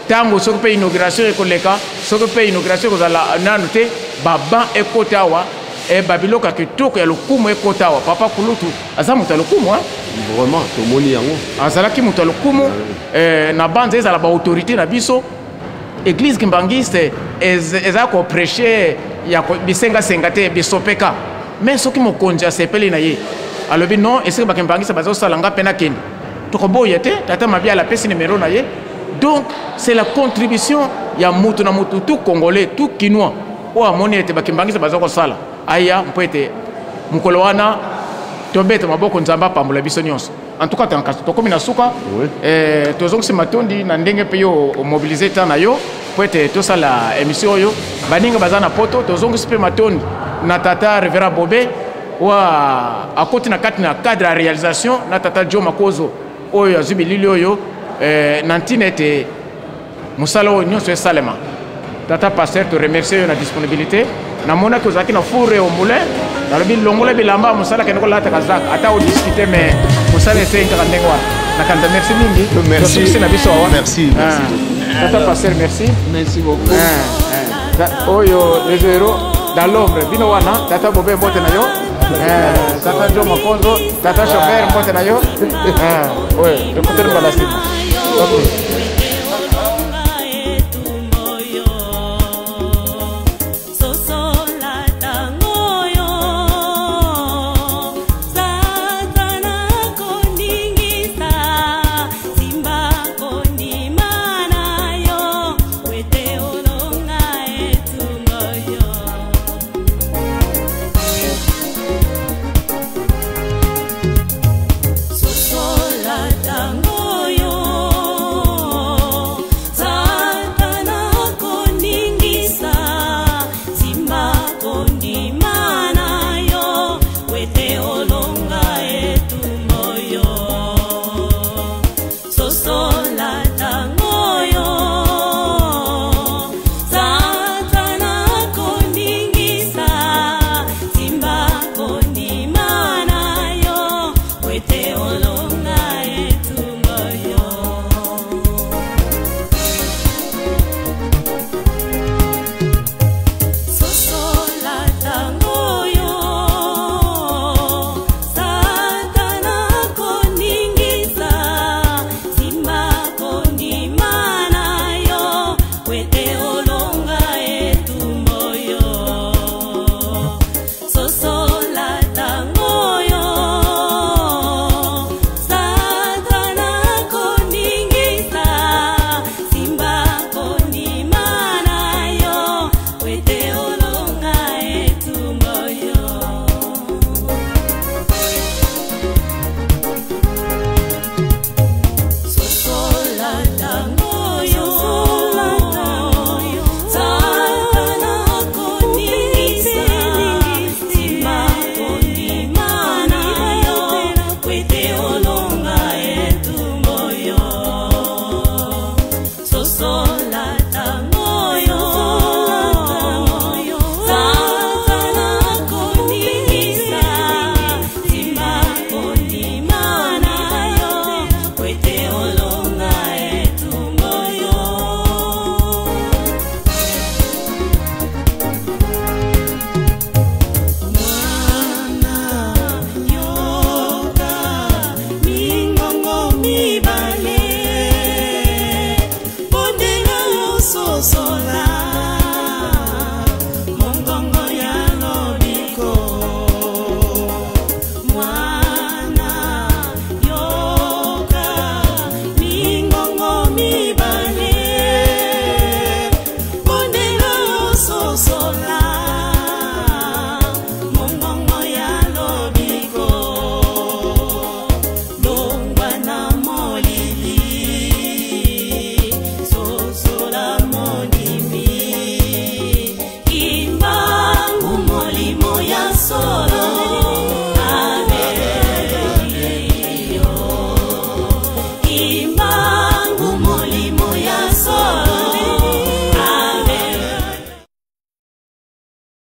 ntango soki mpe inauguration ekoleka, soki mpe inauguration ekozala nanu te, baban ekota awa, e babiloko ya kitoko ya lokumu ekota awa. Papa Kulutu aza moto ya lokumu, hein? Vraiment, tomoni yango. Azalaki moto ya lokumu. Na banza ezala baautorité na biso, église kimbanguiste eza koprêche ya bisengasenga te, bisopeka. Mais soki mokonzi asepeli na ye, alobi non, esika bakimbangiste bazosala, nga mpe nakende, tokoboya te. Tata Mabiala apesi numero na ye. Donc c'est la contribution ya mutu na mutu, tout Congolais, tout Kinois oyo amoni ete bakimbangiste baza kosala, aya mpo ete mokolo wana tobeta maboko, Nzambe apambola biso nyonso. En tout cas, tokomi na suka. Tozongisi matondi na ndenge mpe yo omobilize temps na yo mpo ete tosala émission oyo. Baninga baza na Poto, tozongisi mpe matondi na tata révérend Bobe oyo akoti na kati na cadre ya réalisation, na tata Jo Makozo oyo azwi bilili oyo, na ntina ete mosala oyo nyonso esalema. Tata pasteur, toremercie yo na disponibilité. Namonaki ozalaki na four au moulin, nalobi longola bilamba mosala, kende kolata kazaka, ata odiscute, mais mosala esengi kaka ndenge wana. Nakanisa merci mingi. Tosukisi na biso awa. Merci, merci. Tata pasteur, merci. Merci beaucoup. Oyo les héros dans l'ombre, bino wana. Tata Bobe, mbote na yo. Tata Jo Makonzo, tata chauffeur, mbote na yo. Oyo tokutani mbala nsima. Ok.